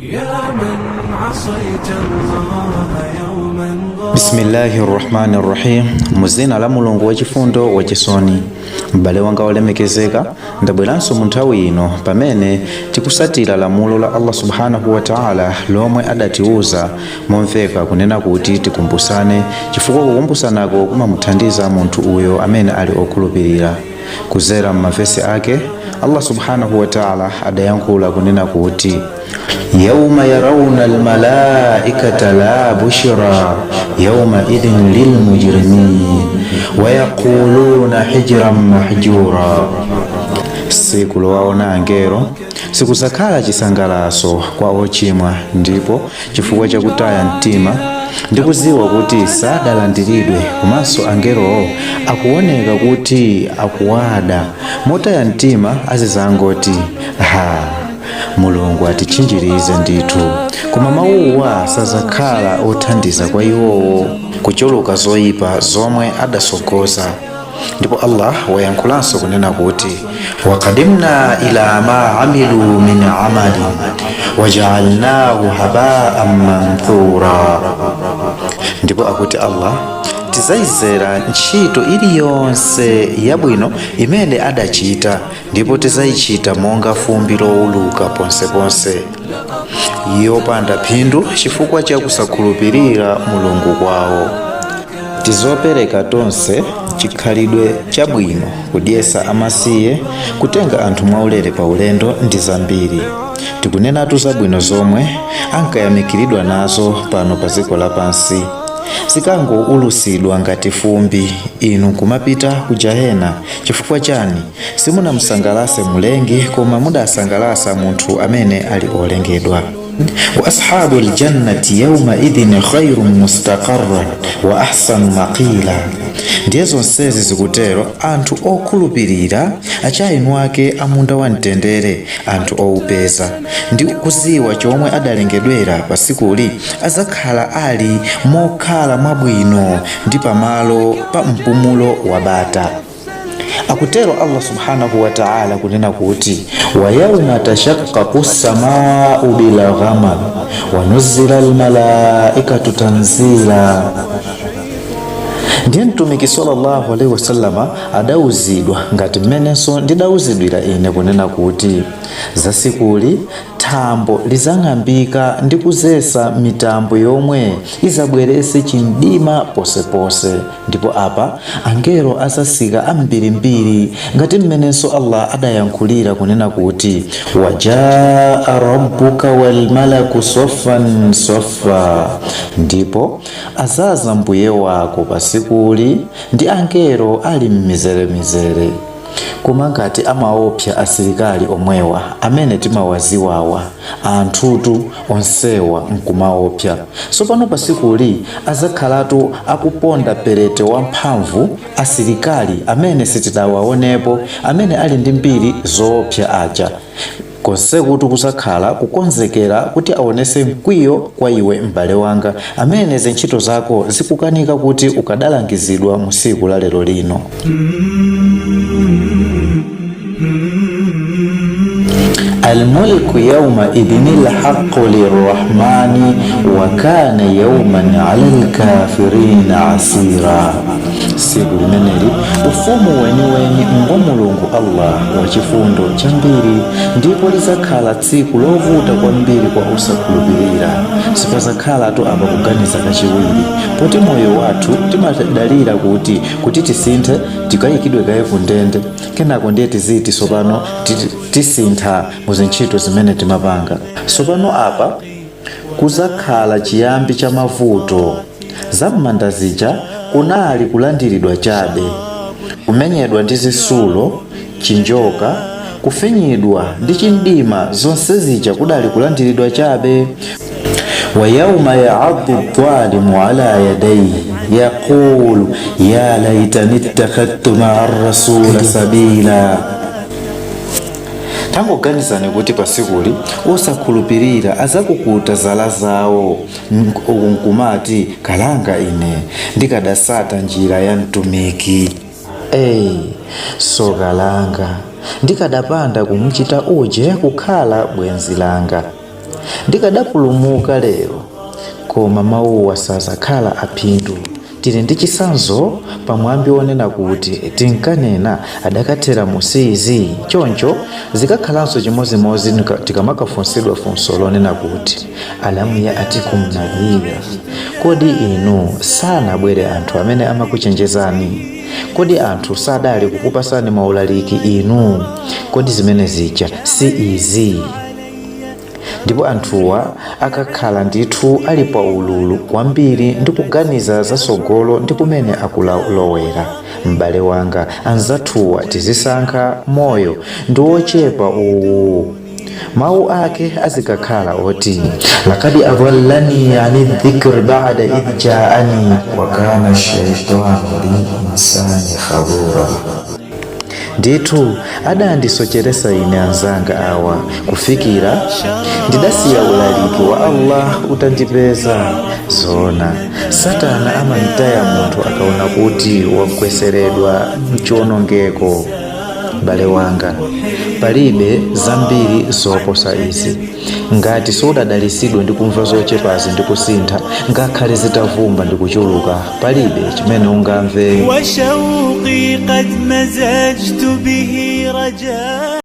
يا من عصيت الله يوما. Bismillahi rrahmani rrahim. Muzina la Mulungu wachifundo wachisoni. M'bale wanga wolemekezeka, ndabweranso mu nthawi ino pamene tikusatira lamulo la Allah subhanahu wa taala lomwe adatiuza momveka kunena kuti tikumbusane, chifukwa kukumbusanako kumamuthandiza munthu uyo amene ali okhulupirira. Kuzera m'mavesi ake, Allah subhanahu wa taala adayankhula kunena kuti: yauma yarawna almalaikata la bushra yauma idhin lilmujrimin wayaquluna hijran mahjura. Siku lowaona angelo sikuzakhala chisangalaso kwa ochimwa, ndipo chifukwa chakutaya mtima ndikuziwa kuti sadalandiridwe, komanso angelowo akuoneka kuti akuwada motaya mtima, azizangoti: ha, Mulungu atitchinjirize ndithu. Koma mawuwa sazakhala othandiza kwa iwowo kuchuluka zoyipa zomwe adasogoza. Ndipo Allah wayankhulanso kunena kuti: waqadimna ila ma amilu min amalin wajaalnahu habaan manthura. Ndipo akuti Allah, tizayizera ntchito iliyonse yabwino imene adachita, ndipo tizayichita monga fumbi lowuluka ponseponse, yopanda phindu chifukwa cha kusakhulupirira Mulungu kwawo. Tizopereka tonse, chikhalidwe chabwino, kudyesa amasiye, kutenga anthu mwaulere pa ulendo ndi zambiri. Tikunenatu zabwino zomwe ankayamikiridwa nazo pano pa dziko lapansi, zikangoulusidwa ngati fumbi, inu kumapita ku jahena. Chifukwa chani? Simunamusangalase Mulengi, koma mudasangalasa munthu amene ali olengedwa. Wa ashabu ljannati yauma idhin khairun mustaqarran wa ahsanu maqila. Ndiye zonsezi zikutero, anthu okhulupirira achainu ake amunda wamtendere, anthu owupeza ndi kuziwa chomwe adalengedwera, pasikuli azakhala ali mokhala mwabwino ndi pamalo pa mpumulo wabata. Akutero Allah subhanahu wa ta'ala kunena kuti: wa yauma tashaqqaqu ssamau bilghamam wa nuzila almalaikatu tanzila. Ndiye Mtumiki sallallahu alaihi wasallama adauzidwa ngati mmenenso ndidauzidwira ine kunena kuti zasikuli thambo lizang'ambika ndi kuzesa mitambo yomwe izabwerese chimdima posepose, ndipo apa angelo azasika ambirimbiri, ngati mmenenso Allah adayankhulira kunena kuti: wajaa rabbuka walmalaku soffan soffa. Ndipo azaza mbuye wako pasikuli ndi angelo ali m'mizeremizere. Koma ngati amaopsa asilikali omwewa amene timawaziwawa, anthutu onsewa nkumaopsa, sopano pasikuli azakhalatu akuponda perete wamphamvu asilikali amene sitidawaonepo, amene ali ndi mbiri zoopsa aja. Konsekuti kuzakhala kukonzekera kuti aonese mkwiyo kwa iwe m'bale wanga amene zintchito zako zikukanika kuti ukadalangizidwa mu siku la lero lino. Almulku yauma idhini lhaqu lirrahmani wa kana yauman ala lkafirina asira. Siku limeneli ufumu weniweni ngo Mulungu Allah wachifundo chambiri, ndipo lizakhala tsiku lovuta kwambiri kwa osakhulupirira. Sipazakhalatu apa kuganiza kachiwiri, poti moyo wathu timadalira kuti tisinthe tikayikidwe kaye kundende, kenako ndiye tiziti sopano tisintha mu zintchito zimene timapanga. Sopano apa kuzakhala chiyambi cha mavuto. Zam'manda zija kunali kulandiridwa chabe, kumenyedwa ndi zisulo, chinjoka, kufinyidwa ndi chimdima, zonse zija kudali kulandiridwa chabe. Wa yauma yaaddu dhalimu ala yadayhi yaqulu ya laitani ittakhadtu maa rasula sabila. Tangoganizani kuti pasikuli osakhulupirira azakukuta zala zawo uku nkumati: kalanga ine, ndikadasata njira ya mtumiki. Eyi, soka langa, ndikadapanda kumuchita uje kukhala bwenzi langa. Ndikadapulumuka lero. Koma mawuwa sazakhala aphindu. Tili ndi chisanzo pamwambi wonena kuti tinkanena adakathera musizi. Choncho zikakhalanso chimozimozi tikamakafunsidwa funso lonena kuti alamu ya atikum nadhira, kodi inu sanabwere anthu amene amakuchenjezani? Kodi anthu sadali kukupasani maulaliki inu? Kodi zimene zija si izi? Ndipo anthuwa akakhala ndithu ali pa ululu kwambiri ndi kuganiza zasogolo ndi kumene akulowera. M'bale wanga, anzathuwa tizisankha moyo ndi wochepa uwu. Mawu ake azikakhala oti lakad adallani ani dhikri ba'da idh jaani wa kana shaitanu lilinsani khadhura. Ndithu adandisocheresa ine anzanga awa kufikira ndidasiya ulaliki wa Allah utandipeza. Zona satana amamtaya munthu akaona kuti wagweseredwa mchiwonongeko. M'bale wanga, palibe zambiri zoposa izi. Ngati sudadalisidwe ndi kumva zochepazi ndi kusintha, ngakhale zitavumba ndi kuchuluka, palibe chimene ungamve. وشوقي قد مزجت به رجاء.